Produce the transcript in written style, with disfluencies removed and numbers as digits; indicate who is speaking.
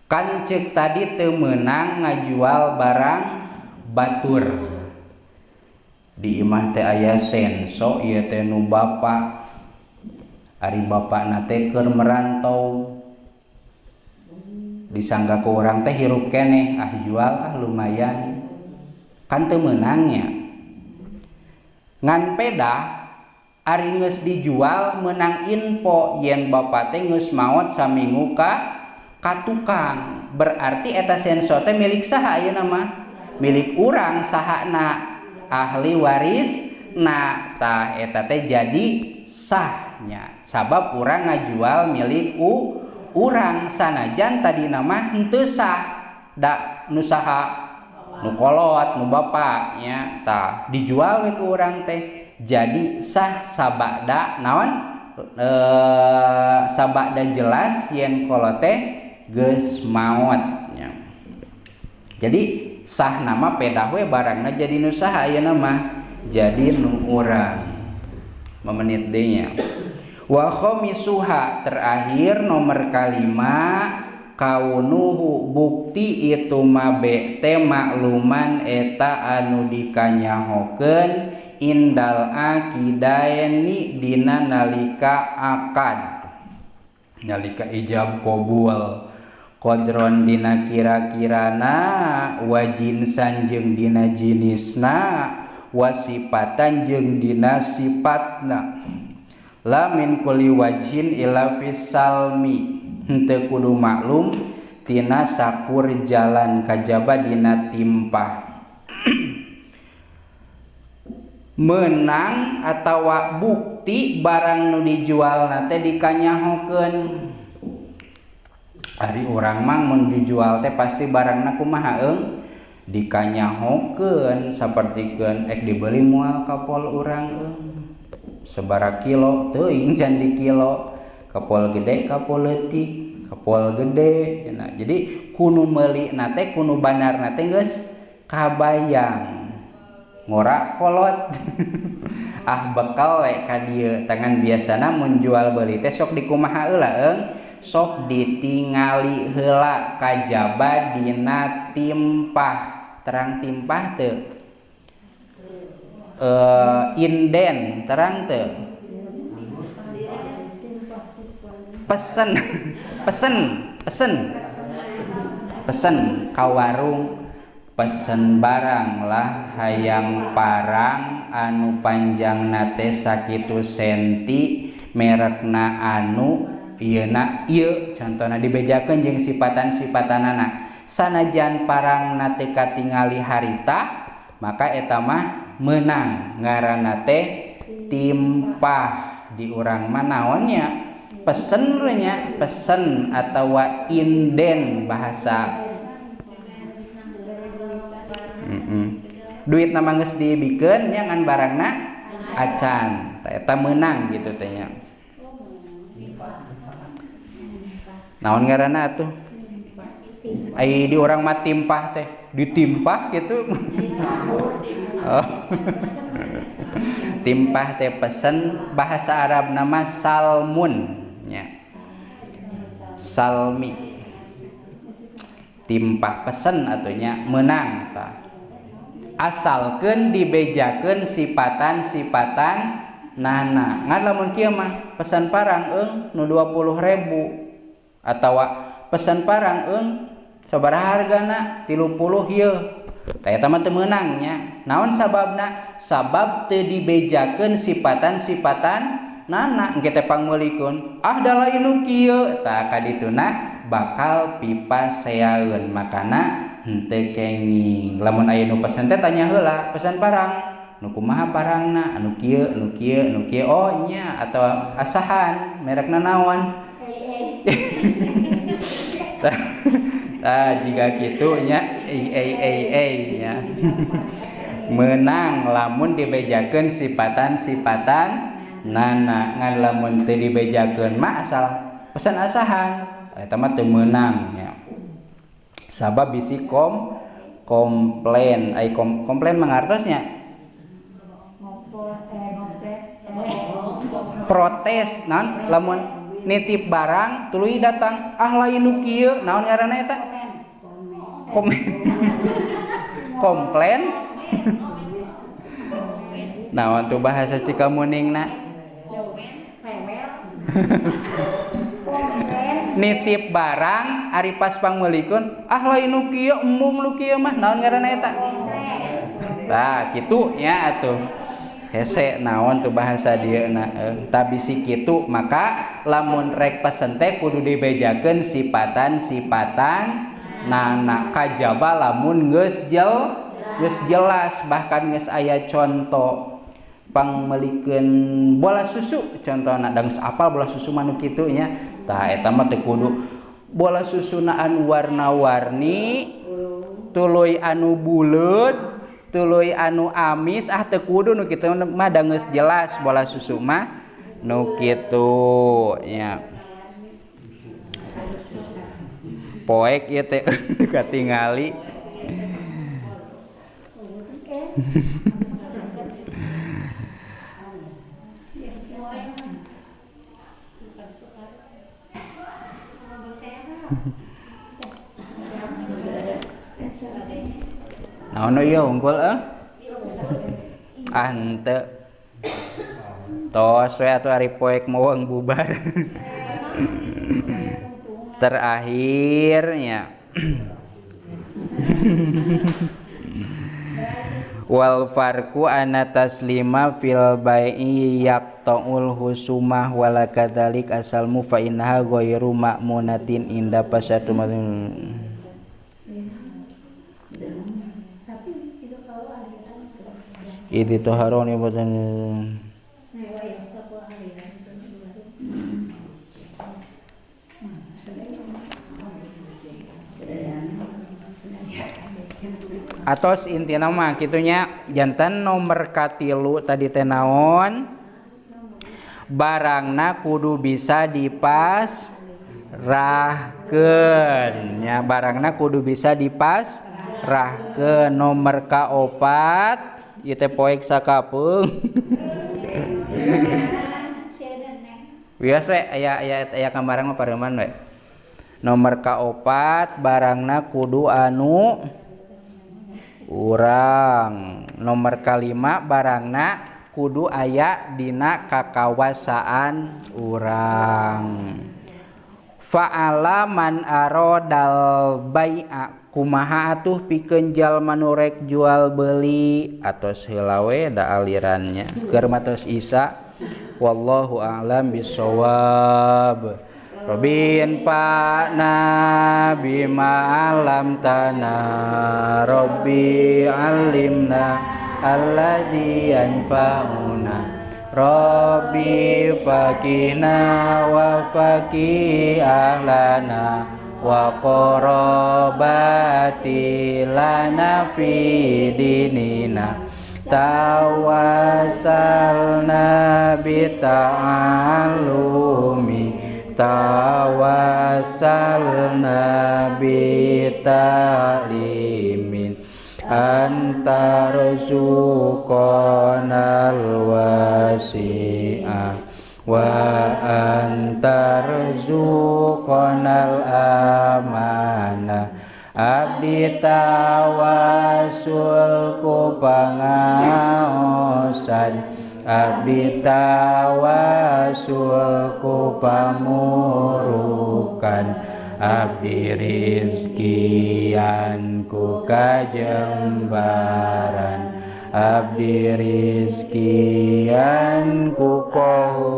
Speaker 1: Kan ceuk tadi teu meunang ngajual barang batur. Di imah teh aya senso ieu teh nu bapa. Ari bapana teh keur merantau. Disangka ku urang teh hirup keneh, ah jual ah lumayan. Kan teu meunangnya. Ngan pedah ari geus dijual meunang info yen bapa teh geus maot saminggu ka tukang. Berarti eta senso teh milik saha ayeuna mah? Milik urang sahana ahli waris. Nah tah eta teh jadi sahnya sabab urang ngajual milik urang sanajan tadina mah henteu sah da nu saha nu kolot nu bapa nya tah dijual we ku urang teh jadi sah sabada naon sabada jelas yen kolot teh geus maot nya. Jadi sah nama pedah we barangna jadi nu saha ayeuna mah jadi nu urang. Memenit deui nya. Wa khamisuha terakhir nomor kalima kaunuhu bukti itu ma be teh makluman eta anu dikanyahokeun indal akidaini dina nalika akad nalika ijab qabul qadron dina kira-kirana wa jinsan jeung dina jinisna wa sifatan jeung dina sifatna la min kulli wajhin illa fis salmi henteu kudu maklum tina sakur jalan kajaba dina timpah. Menang atawa bukti barang nu dijual teh dikanyahokeun. Ari urang mah mun dijual teh pasti barangna kumaha eung dikanyahokeun sapertikeun ek dibeli moal kapol urang eung sabaraha kilo teuing can di kilo kapol gede kapol leutik kapol gede cenah. Jadi kunu meuli na teh kunu bandarna teh geus kabayang ngora kolot. Ah bekal we ka dieu tangan biasana mun jual beuli teh sok dikumaha heula eung sok ditingali heula kajaba dina timpah terang timpah teu inden terang teu pesen pesen pesen pesen ka warung pesen barang lah hayang parang anu panjangna teh sakitu senti merekna anu ieuna ieu contona dibejakeun jeung sipatan-sipatanana sanajan parangna teh katingali harita maka eta mah meunang ngaranna teh timpah di urang mah naonnya pesen nya pesen atawa inden bahasa. Duit nama geus dibikeun nya ngan barangna acan eta meunang gitu teh nya. Naon ngaranna atuh? Ai di urang mah timpah teh ditimpah gitu. Oh. Timpah teh pesen bahasa Arab nama salmun nya. Salmi. Timpah pesen atuh nya meunang tah. Asalkeun dibejakeun sipatan-sipatan nana. Ngan lamun kieu mah pesan parang eung nu 20.000 atawa pesan parang eung sabaraha hargana 30 ieu. Tah eta mah teu meunang nya. Naon sababna? Sabab teu dibejakeun sipatan-sipatan nana engke teh pangmeulikeun. Ah da lain nu kieu. Tah kadituna bakal pipaseaeun makana henteu kenging. Lamun aya nu pesen teh tanya heula, pesan parang nu kumaha parangna? Anu kieu, anu kieu, anu kieu. Oh nya atawa asahan merekna naon? Tah jiga kitu nya nya. Menang lamun dibejakeun sipatan-sipatan nana ngan lamun teu dibejakeun mah asal pesan asahan eta mah teu meunang nya. Sabab bisi komplain ai komplain mangartosnya protes naon lamun Nitip barang tuluy datang ah lain nu kieu naon ngaranna eta? Komen. Komplain. Naon tuh bahasa Cikamuningna? Nitip barang ari pas pangmeulikeun ah lain nu kieu embung nu kieu mah naon ngaranna eta? Tah kitu nya atuh. Hese naon tuh bahasa dieu na tabisi kitu maka lamun rek pesen teh kudu dibejakeun sipatan-sipatan nana kajaba lamun geus jelas bahkan geus aya contoh pangmeulikeun bola susu contohna da geus apal bola susu mah nu kitu nya tah eta mah teu kudu bola susuna anu warna-warni tuluy anu buleud tuluy anu amis ah teu kudu nu kitu mah da geus jelas bola susu mah nu kitu nya. Poek ieu teh katingali. Naon ieu unggul eh? Ah henteu. Tos we atuh ari poek mawang bubar. Terakhirnya wal farqu anna taslima fil bai'i yaqta'ul husumah wala kadzalik asalmu fa innaha ghairu ma'munatin inda pasatu. Idi toharoni boten atos intina mah kitunya jantan nomor katilu tadi teh naon barangna kudu bisa dipasrahkeun nya barangna kudu bisa dipasrahkeun nomor kaopat ieu teh poek sakapeung. Wios we aya aya aya kambarang mah pareuman we. Nomor kaopat barangna kudu anu urang. Nomor kalima barangna kudu aya dina kakawasaan urang. Fa'ala man arodal bai'a kumaha atuh pikeun jalma nu rek jual beli atos heula we da alirannya keur matos isa wallahu a'lam bissawab. Robin fa'na bima 'allamtana Rabbi 'allimna alladzi yanfa'una Rabbi faqina wa faqi ahlana wa qarabati lana fi dinina tawassalna bi ta'allumi tawassalna bi ta'limin anta rzuqanal wasi'ah wa anta rzuqanal amanah abdi tawasul ku pangaosan abdi tawasul ku pamurukan abdi rizkian ku kajembaran abdi rizkian ku kohuripan.